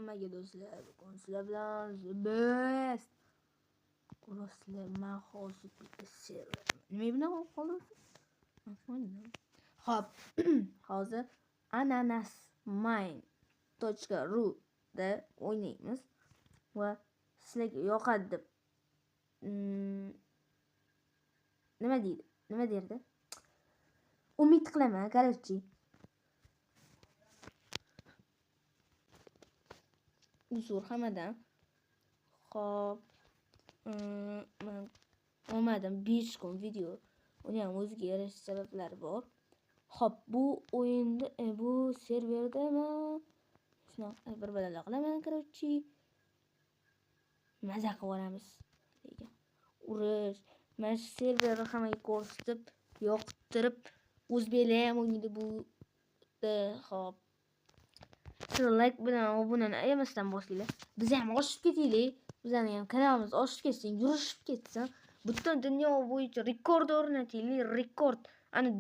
Hammaga do'stlar, bugun sizlar bilan The Best. Do'stlar, men hozir bitta server. Nima bilan olib qoldim? Xo'p, hozir ananasmine.ru da o'ynaymiz va sizlarga yoqadi deb nima deydi? Nima derdi? Umid qilaman, короче. Uzr hammadan. Xo'p, men olmadim 5 kun video. Uni ham o'ziga yarasha sabablari bor. Xo'p, bu o'yinda, bu serverda men shunaqa bir balalar qilaman, короче. Maza qilib yuboramiz. Lekin urush, mana shu serverni hammaga ko'rsatib, yoqtirib, o'zbeklar ham o'ynaydi bu. Xo'p. Sizlar like bilan obunani ayamasdan bosinglar. Biz ham oshib ketaylik. Bizning ham kanalimiz oshib ketsin, yurishib ketsin. Butun dunyo bo'yicha rekord o'rnataylik, rekord. Ani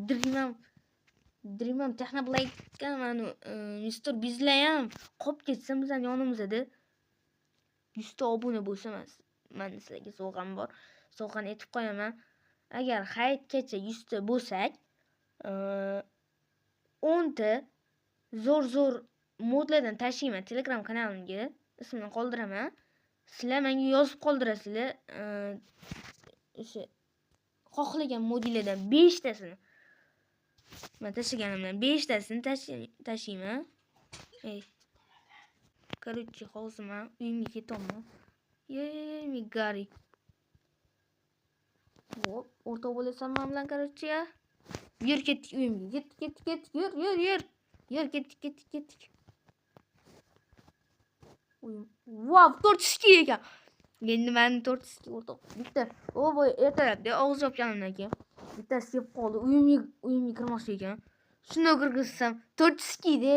Dream ham Technoblade ham, ani Mr. Bizlar ham qolib ketsin bizning yonimizda. 100 ta obuna bo'lsa, men sizlarga sovg'am bor. Sovg'ani aytib qo'yaman. Agar hayitgacha 100 ta bo'lsak, 10 ta zo'r-zo'r modlardan tashiyman Telegram kanalimga, ismini qoldiraman. Sizlar menga yozib qoldirasizlar, o'sha xohlagan modlardan 5 tasini. Men tashlaganimdan 5 tasini tashiyman. Ey. Короче, hozir men uyimga ketyapman. Yey, Gari. Hop, o'rtoq bo'lasan men bilan, короче. Yur ketdik uyimga. Ketdik, ketdik, ketdik. Yur, yur, yur. Yur ketdik, ketdik, ketdik. Uyim. Vau, tortiski ekan. Endi meni tortiski o'rtoq. Bitta, o boy ertalabda og'iz yopganimdan keyin bittasi kelib qoldi. Uyimga kirmoqchi ekan. Shunday kirgizsam, tortiski-da.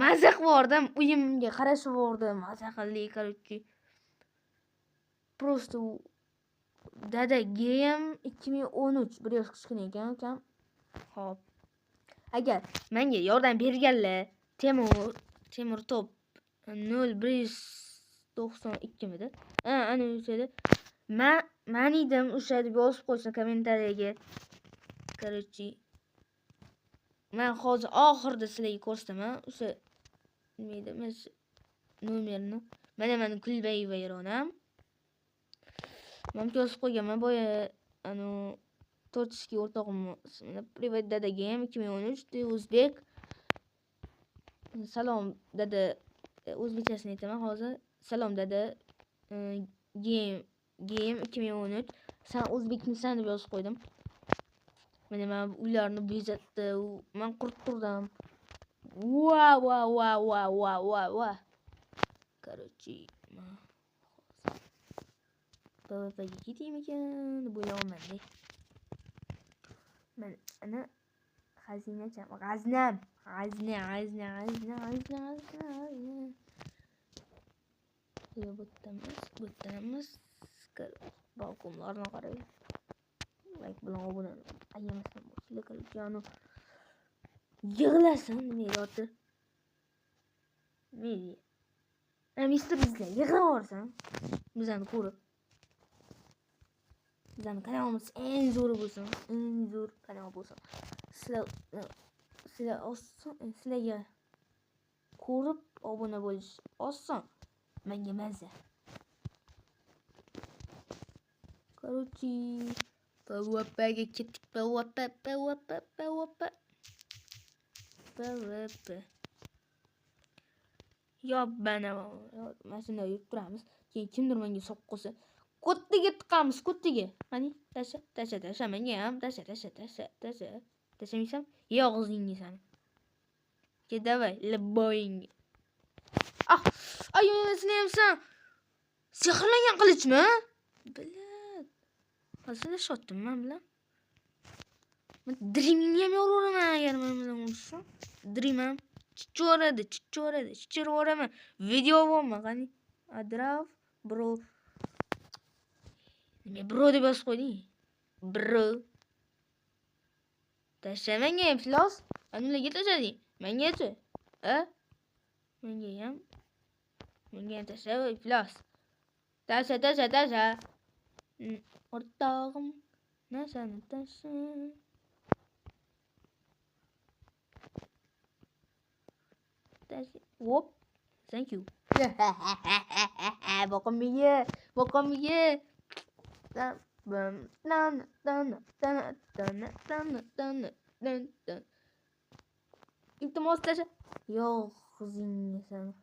Maza qilib yubordim, uyimga qarashib yubordim. Maza qildik, короче. Просто dada GM 2013 bir yosh kichkina ekan ukam. Xo'p. Agar menga yordam berganlar Temur Top 0192 midi? Ha, ana o'sha. Men edim o'sha deb yozib qo'ysin kommentariyaga. Короче, men hozir oxirida sizlarga ko'rsataman o'sha nima edi, mana shu nomerni. Mana meni kulbay vayronam. Men yozib qo'yganman boya anu tortiski o'rtog'im ismini. Privat dada GM 2013 o'zbek. Salom dada, o'zbekchasini aytaman hozir. Salom dada, GM 2013. Sen o'zbekmisan deb yozib qo'ydim. Mana men uylarni bezatdi, men qurib turdim. Va va va va va va va. Короче, PvPga ketaymikan deb o'ylayapman-da. Men ana xazinacham, g'aznam, g'azna, g'azna, g'azna, g'azna, g'azna. Yo, bu yerda emas, bu yerda emas. Balkonlarni qarang. Like bilan obuna ayamasdan bosinglar, короче, anu yig'lasin, nima deyapti? Nima deydi? Mr. Bizlar yig'lab yuborsin. Bizani ko'rib. Bizani kanalimiz eng zo'ri bo'lsin, eng zo'r kanal bo'lsin. Sizlar oson, sizlarga ko'rib obuna bo'lish oson. Menga mazza. Короче, PvPga ketdik. PvP, PvP, PvP. PvP. Yo'q, mana shunday yurib turamiz. Keyin kimdir menga soqib qo'ysa, ko'ttiga tiqamiz, ko'ttiga. Qani, tasha, tasha, tasha menga ham, tasha, tasha, tasha, tasha. Tashamaysan? Ye og'zingga sani. Ket, давай, liboyingga. Ah, ay, sinayapsan. Sehrlangan qilichmi? Bilat. Hazillashyaptim men bilan. Men Dreamingni ham yoraveraman agar men bilan urushsam. Dream ham chichib chichib chichirib yuboraman. Video bormi? Qani? Adrav bro. Nima bro deb yozib qo'yding? Bro. Tasha menga iflos. Nimaga tashlading? Mengachi? A? Menga ham. Menga ham tasha, iflos. Tasha, tasha, tasha. O'rtog'im, nashani tasha. Tasha. Hop. Thank you. Boqimga, boqimga. Dan dan dan dan dan dan dan dan dan. Iltimos tasha. Yo'q, qizingni seni.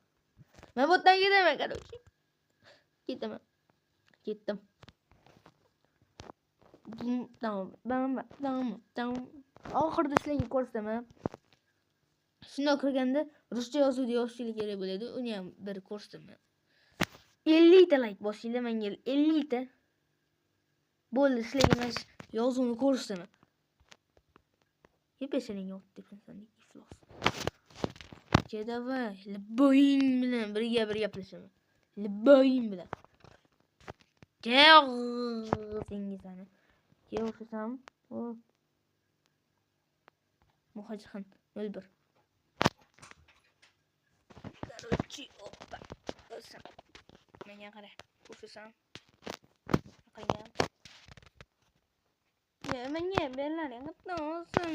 Men bu yerdan ketaman, короче. Ketaman. Ketdim. Tamam, tamam, tamam, tamam. Oxirida sizlarga ko'rsataman. Shundoq kirganda ruscha yozuvni yozishlik kerak bo'ladi. Uni ham bir ko'rsataman. 50 ta like bosinglar menga, 50 ta. Bo'ldi, sizlarga mana shu yozuvni ko'rsataman. Yepeshaning yo'q deb insonlik iflos. Kedava, liboying bilan birga bir gaplashaman. Liboying bilan. Gel seni. Gel o'xshasam. O. Muhojirxon 01. Короче, oppa. O'lsam. Menga qara. O'xshasam. Qilgan. Ya, menga berlaring olsin.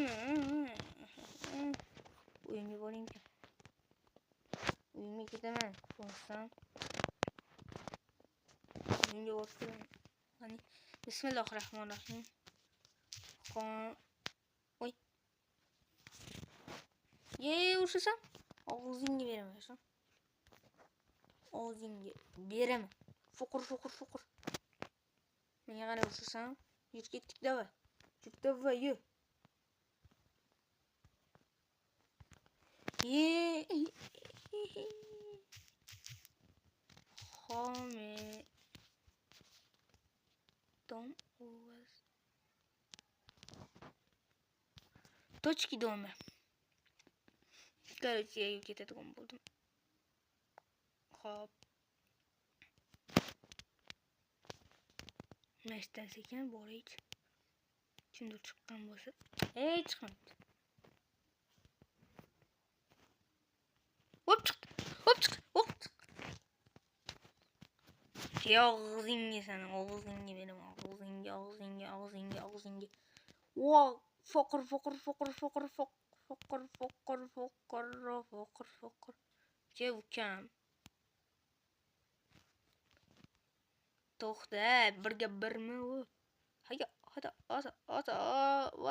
Uyimga boring. Uyimga ketaman. Bo'lsam. Uyimga borib. Qani. Bismillahirrohmanirrohim. Oy. Ye, urishasam? Og'zingga beraman, shu. Og'zingga beraman. Fuqur, fuqur, fuqur. Menga qarab urishasam? Yur ketdik, davay. Yur, davay, yur. Ye. Home. Дом у вас. Точки дома. Короче, я ketadigan bo'ldim. Xo'p. Mana sekin boraylik. Kimdir chiqqan bo'lsa. Ey, chiqmabdi. Hop chiqdi. Hop chiqdi. Hop chiqdi. Og'zingga seni, og'zingga beraman, og'zingga, og'zingga, og'zingga, og'zingga. Voy, foqir, foqir, foqir, foqir, foqir, foqir, foqir, foqir, foqir. Ke ukam. To'xta, birga birmi u? Haya, hada, ota, ota,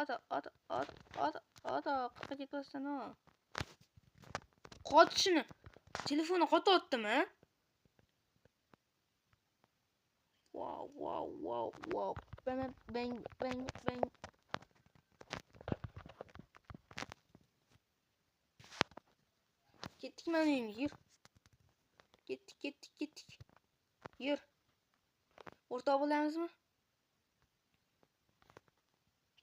ota, ota, ota, ota, ota, qayerga ketyapsan? Qotishini. Telefonni qotyaptimi? Wow, wow, wow, wow. Bang, bang, bang, bang. Ketdik mana uyimga, yur. Ketdik, ketdik, ketdik. Yur. O'rtoq bo'lamizmi?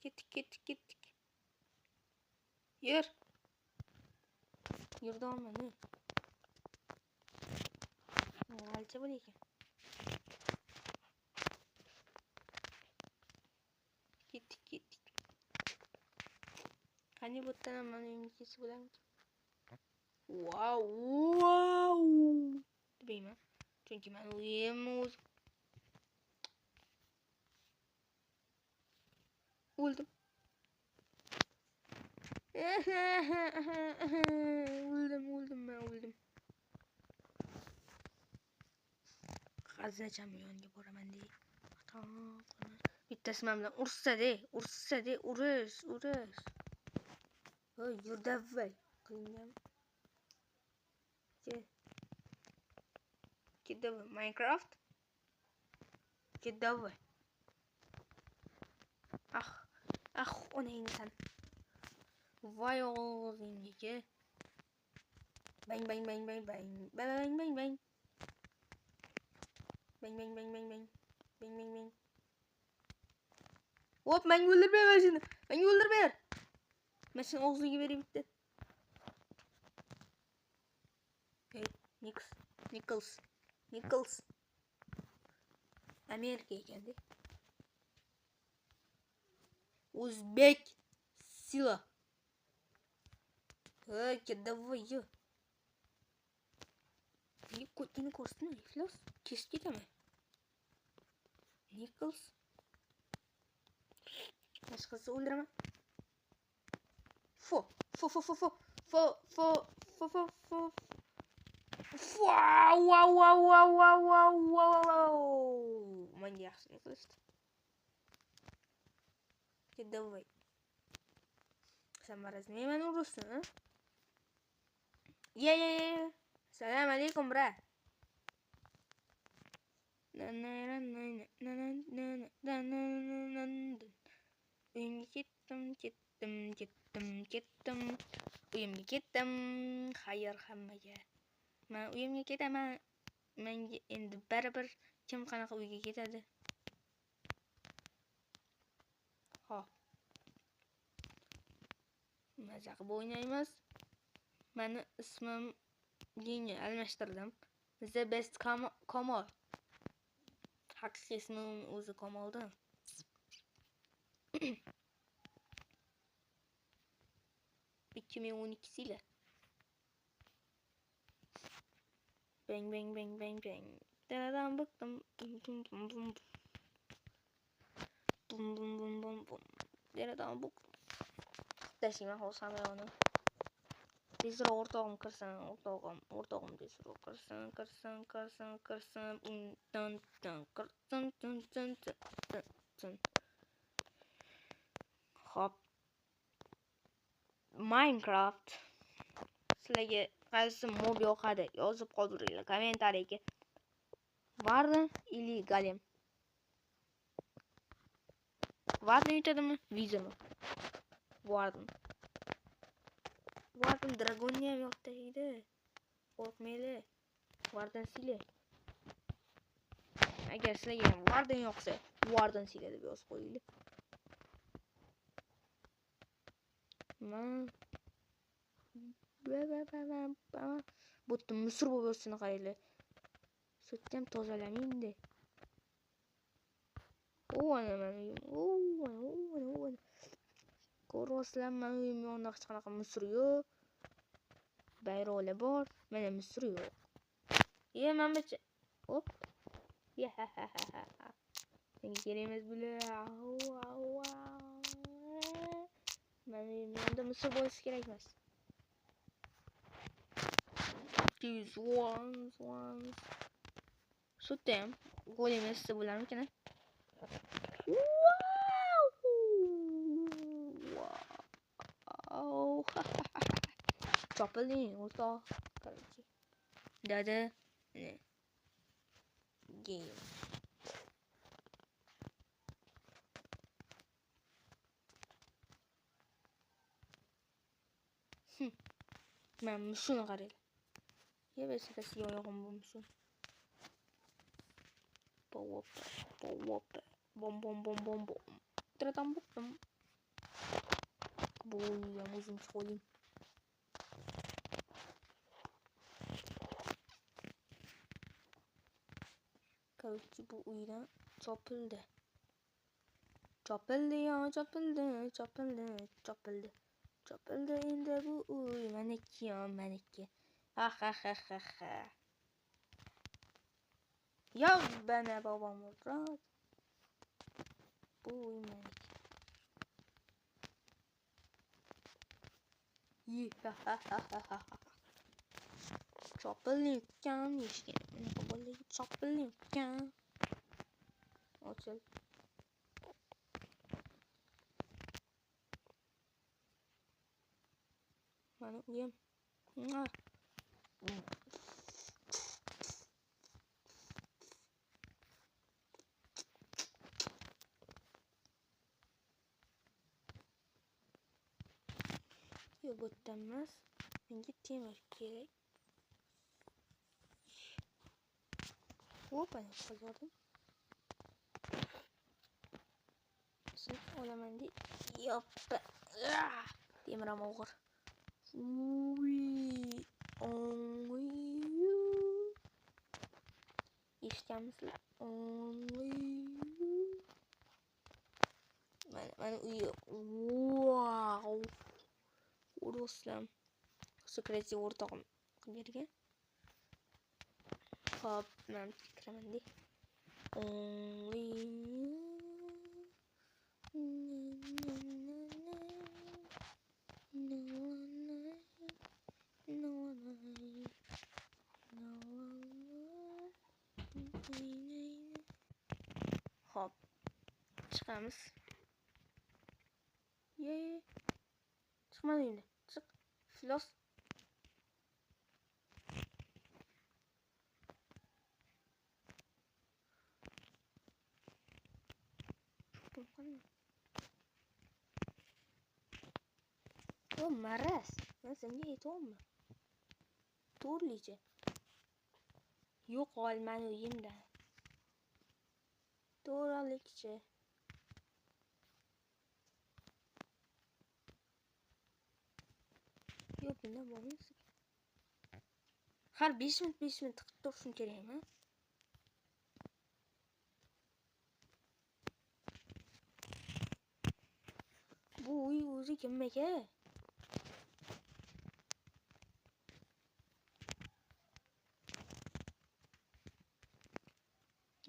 Ketdik, ketdik, ketdik. Yur. Yurdanman, ne? G'alcha bo'l ekan. Ketdik, ketdik. Qani bu yerdan ham mana uyimga kelsa bo'larmikin? Wow, wow. Demayman. Chunki meni uyim o'zi. O'ldim. O'ldim, o'ldim, men o'ldim. G'aznacham yoniga boraman dey. Bittasi men bilan ursa-de, ursa-de, urish, urish. Voy, yur davay. Qilingan. Ke davay Minecraft. Ke davay. Ah, ah, onangni san. Voy og'zingga ke. Bang bang bang bang bang. Bang bang bang. Bang bang bang bang bang. Bang bang bang. Hop, menga o'ldirib ber mashina. Menga o'ldirib ber. Mashina og'ziga beray bitta. Hey, Nix, Nichols, Nichols. Amerika ekanda. O'zbek sila. Hey, давай. Ko'tini ko'rsatma, iflos. Kesib ketaman. Nichols. Boshqasi o'ldiraman. Fo, fo, fo, fo, fo, fo, fo, fo, fo, fo. Wow, wow, wow, wow, wow, wow, wow, wow. Menga yaxshilik qilishdi. Давай. Sen maraz meni urursin, ha? Ya, ya, ya. Salam alaykum, bra. Uyimga ketdim, ketdim, ketdim, ketdim. Uyimga ketdim. Xayr hammaga. Men uyimga ketaman. Menga endi baribir kim qanaqa uyga ketadi. Hop. Maza qilib o'ynaymiz. Meni ismim yangi almashtirdim. The Best Kamol. Haqiqiy ismim o'zi Kamoldan. 2012 yili. Bang bang bang bang bang. Daladan bıktım. Bum bum bum bum. Bum bum bum bum bum. Daladan bıktım. Tashlayman hozir hamma. Tezroq o'rtog'im kirsin, o'rtog'im, o'rtog'im tezroq kirsin, kirsin, kirsin, kirsin, undan dan kirsin, tun tun tun tun tun. Hop. Minecraft. Sizlarga qaysi mob yoqadi? Yozib qoldiringlar kommentariyaga. Warden ili Golem. Warden yutadimi? Vizami? Warden. Warden dragonni ham yo'q edi. Qo'rqmanglar. Warden sizlar. Agar sizlarga ham Warden yoqsa, Warden sizlar deb yozib qo'yinglar. Man bu yerda musor bo'lib yotishini qaranglar. Sutni ham tozalamaydi. O ana meni uyim. O ana, o ana, o ana. Ko'ryapsizlar, meni uyim yonida hech qanaqa musor yo'q. Bayroqlar bor, mana musor yo'q. E, mana bu hop. Ya ha ha ha ha. Menga kerak emas bular. Meni uyim yonida musor bo'lishi kerak emas. These ones, ones. Shu ham golem esa bo'larmikin? Wow! Wow! Chopilding, o'rtoq. Короче. Dada. Game. Mana shuni qaranglar. Yebesitasiga oyog'im bo'lsin. Bop, bop, bom bom bom bom bom. Tratam bom. Bu ham o'zim qo'ying. Короче, bu uydan chopildi. Chopildi ya, chopildi, chopildi, chopildi. Chopildi endi bu uy meniki ya, meniki. Ha ha ha ha ha. Ya bana babam o'tiradi. Bu uy meniki. Yi ha ha ha ha ha. Chopilayotgan eshigini bunaqa bolaga chopilayotgan. Ochil. Mana uyim. Yo'q, bu yerdan emas. Menga temir kerak. Hop, ana qozordim. Sen olaman deb. Yoppa. Temir ham og'ir. Uy, only you. Eshitganmisizlar? Only you. Mana, mana uyi. Wow. Ko'ryapsizlar. Sekretiv o'rtog'im qilib bergan. Xo'p, men kiraman-da. Only Xo'p, chiqamiz. Ye. Chiqmadi endi. Chiq. Iflos. O maraz. Men senga aytyapman. To'g'richa. Yo'qol mani uyimdan. To'g'rilikchi. Yo'q, bundan bo'lmaydi. Har 5 minut 5 minut qilib turishim kerakmi? Bu uy o'zi kimniki?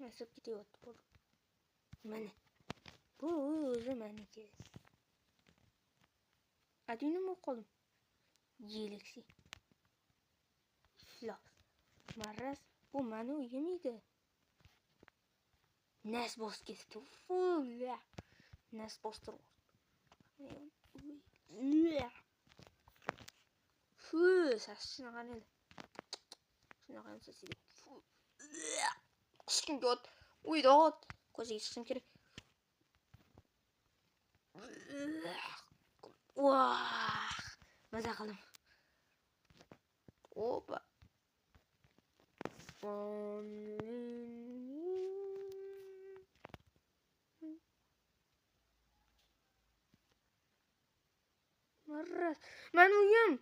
Nasib ketyapti bu. Mana. Bu uy o'zi meniki. Adminim bo'lib qoldim. Galaxy. Iflos. Maraz, bu mani uyim edi. Nas bosib ketdi. Fulla. Nas bostirib. Fu, sasishini qarang. Shunaqa ham sasiydi. Fu. Quskim kelyapti. Uydot. Ko'chaga chiqishim kerak. Voh! Maza qildim. Opa. Maraz. Mani uyim.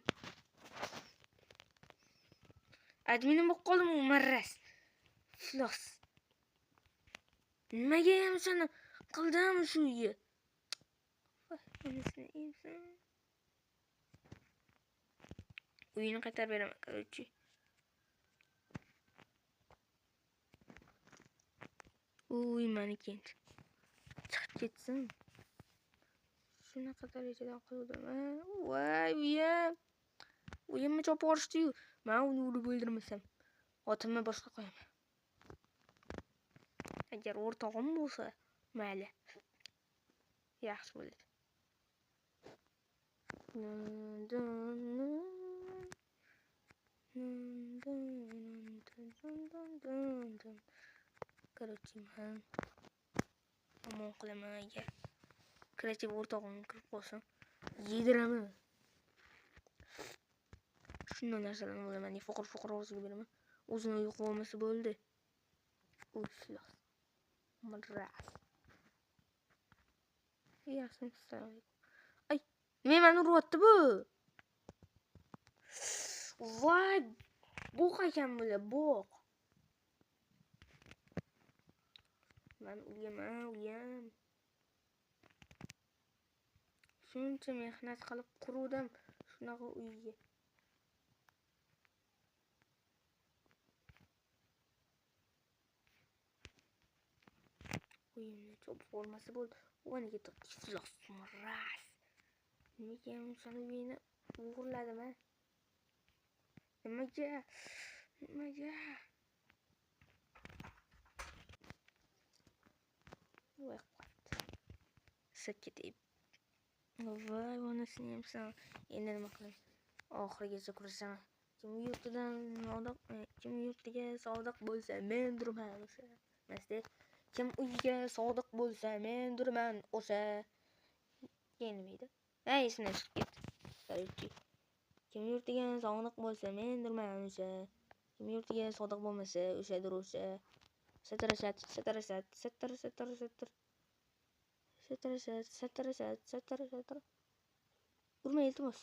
Adminim bo'lib qoldim u maraz. Iflos. Nimaga ham seni qildim shu uyni? Voy, onisini emsin. Uyini qaytarib beraman, короче. U uy meniki endi. Chiqib ketsin. Shunaqa darajada qildim. Voy, uyim. Uyimni chopib yuborishdi-yu. Men uni urib o'ldirmasam, otimni boshqa qo'yaman. Agar o'rtog'im bo'lsa, mayli. Yaxshi bo'ladi. Короче, men omon qilaman agar kreativ o'rtog'im kirib qolsa, yediraman. Shunday narsalarni bo'laman, foqir-foqir og'ziga beraman. O'zini uyi qilib olmasa bo'ldi. Iflos. Maraz. Yaxshi, assalomu alaykum. Ay, nima meni uryapti bu? Voy, bo'q ekan bular, bo'q. Men uyim, uyim. Shuncha mehnat qilib quruvdim shunaqa uyga. Uyimni chopib olmasa bo'ldi. Mana ketdi. Iflos, maraz. Nimaga sani uyingni o'g'irladim, a? Nimaga? Nimaga? Voy, qotdi. Sakitib. Voy, onisini emsan. Endi nima qilaman? Oxirigacha kurashaman. Kim yurtidan sodiq, kim yurtiga sodiq bo'lsa, men durman o'sha. Masda kim uyga sodiq bo'lsa, men durman o'sha. Keyin nima edi? Ha, esimdan chiqib ketdi. Короче, kim yurtiga sodiq bo'lsa, men durman o'sha. Kim yurtiga sodiq bo'lmasa, o'shadir o'sha. Satrasat, satrasat, satr, satr, satr. Satrasat, satrasat, satr, satr. Urma, iltimos.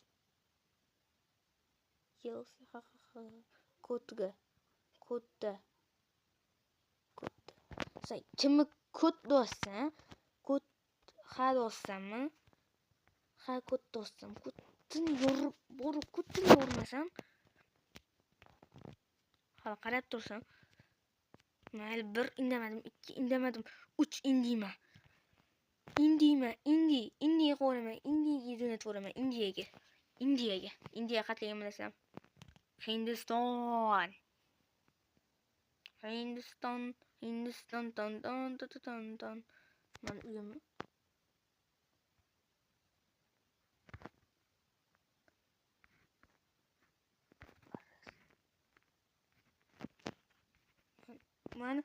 Yelsi, ha ha ha. Kodga. Kodda. Kodda. Sen kimni kod do'stsan? Kod ha do'stsanmi? Ha, kod do'stim. Kodni yorib, borib kodni yormasam, hali qarab tursam, Mayli, 1 indamadim, 2 indamadim, 3 indiyman. Indiyman, Indiyaga qo'yaman, Indiyaga jo'natib yuboraman, Indiyaga. Indiyaga. Indiya qayerligini bilasizmi? Hindiston. Hindiston, Hindiston ton ton ton ton ton. Mana uyimni. Mana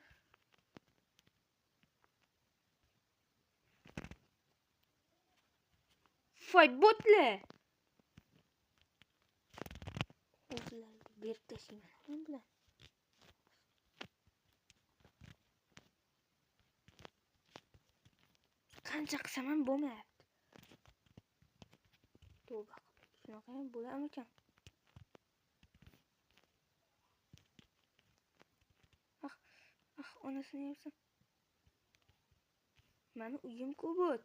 voy botlar. O'zlariga berib tashlayman bilan. Qancha qilsam ham bo'lmayapti. Tavba qilib, shunaqa ham bo'larmikan? Ah, ah, onasini yebsin. Mani uyim-ku bot.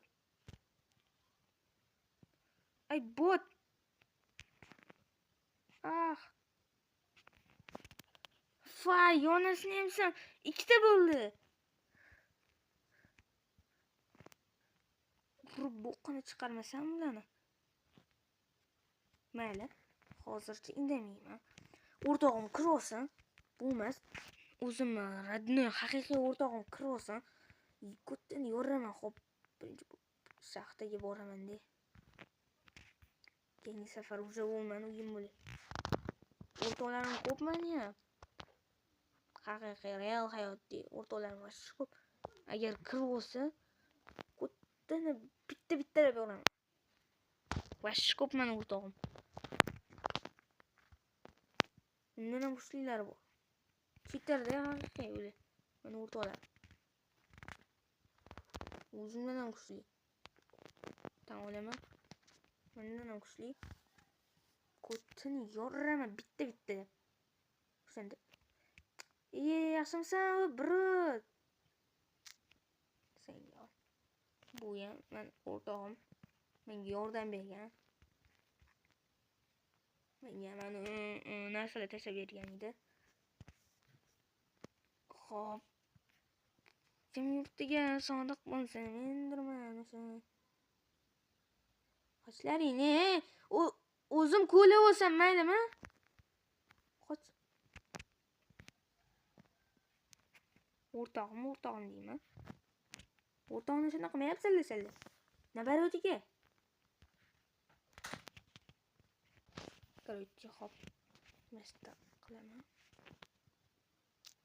Ay bot. Ah. Voy, onasini yebsin. 2ta bo'ldi. Urib bo'qini chiqarmasam ularni. Mayli, hozircha indamayman. O'rtog'im kirib olsin. Bu emas. O'zimni родной haqiqiy o'rtog'im kirib olsin. Ko'tdan yoraman. Xo'p, birinchi shaxtaga boraman-da. Keyingi safar уже u meni uyim bo'ladi. O'rtoqlarim ko'p meni ham. Haqiqiy real hayotda o'rtoqlarim вообще ko'p. Agar kirib olsa, ko'tini bitta-bittalab yoraman. Вообще ko'p meni o'rtog'im. Undan ham kuchlilari bor. Chetarda haqiqiy ular. Meni o'rtoqlarim. O'zimdan ham kuchli. Tan olaman. Mendan ham kuchli. Ko'tini yoraman bitta-bittalab. O'shanda. Yaxshimisan, bro? Senga. Bu ham men o'rtog'im. Menga yordam bergan. Menga mana narsalar tashlab bergan edi. Xo'p. Kim yurtiga sodiq bo'lsa, mendirman o'sha. Qochlaringni, o'zim ko'la bo'lsam maylimi? Qoch. O'rtog'im, o'rtog'im deyman. O'rtog'imni shunaqa qilmayapsanlar senlar. Nabarotiga. Короче, hop. Mashta qilaman.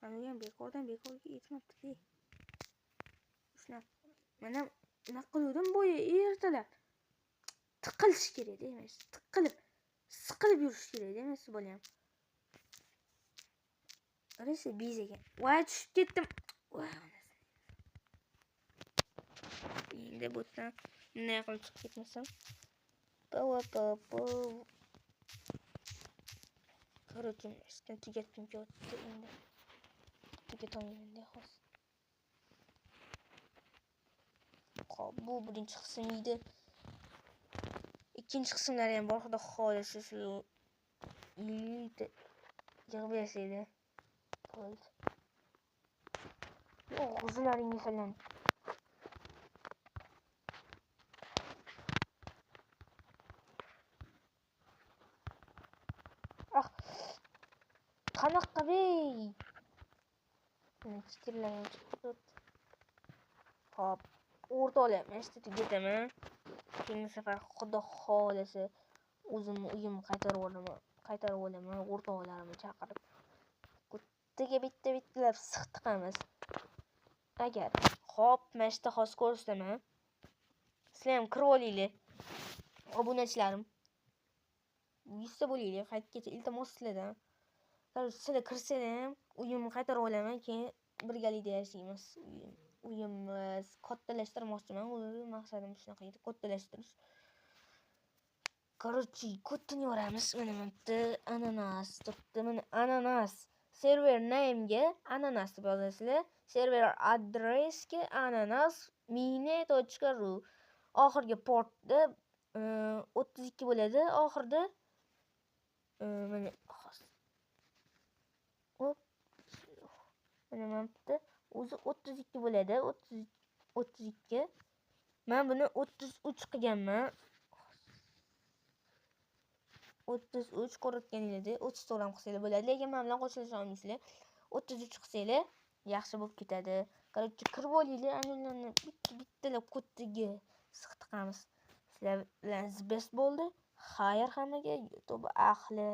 Mana bu ham bekordan bekorga yetmabdi-da. Shunaqa. Mana nima qiluvdim boya ertalab. Tiqilish kerak emas, tiqilib, siqilib yurish kerak emas bolam. Rosa bezagan. Voy, tushib ketdim. Voy, onasini. Endi bu yerdan bunday qilib chiqib ketmasam. Pa. Короче, ishni tugatdim kelyapti endi. Tugatolmayman hozir. Xo'p, bu birinchi qism edi. Ikkinchi qismlari ham bor, xudo xohlasa shu yig'ib bersanglar. Bo'ldi. Og'izlaringga falan. Ah. Qanaqa bey? Chitirlar chiqib. Xo'p, o'rtoqlar, mana shu tugataman. Keyingi safar xudo xohlasa o'zimni uyimni qaytarib olaman, o'rtoqlarimni chaqirib. Ko'tiga bitta-bittalab siq tiqamiz. Agar xo'p, mana shu yerda hozir ko'rsataman. Sizlar ham kirib olinglar. Obunachilarim. 100 ta bo'linglar, qaytgacha iltimos sizlardan. Sizlar kirsanglar ham uyimni qaytarib olaman, keyin birgalikda yashaymiz. Uyimni kattalashtirmoqchiman. O'zim maqsadim shunaqa edi, kattalashtirish. Короче, ko'tini yoramiz. Mana bu yerda ananas turibdi. Mana ananas. Server name'ga ananas deb yozasizlar. Server addressga ananas mine.ru. Oxirgi portda 32 bo'ladi. Oxirida mana hozir. Hop. Mana mana bitta o'zi 32 bo'ladi, 30, 32. Men buni 33 qilganman. 33 ko'rayotganingizdek 34 ham qilsanglar bo'ladi, lekin men bilan qo'shilisha olmaysizlar. 33 qilsanglar yaxshi bo'lib ketadi. Короче, kirib olinglar, ana bitta bittalab ko'tiga siqtiqamiz. Sizlar bilan best bo'ldi. Xayr hammaga, YouTube ahli.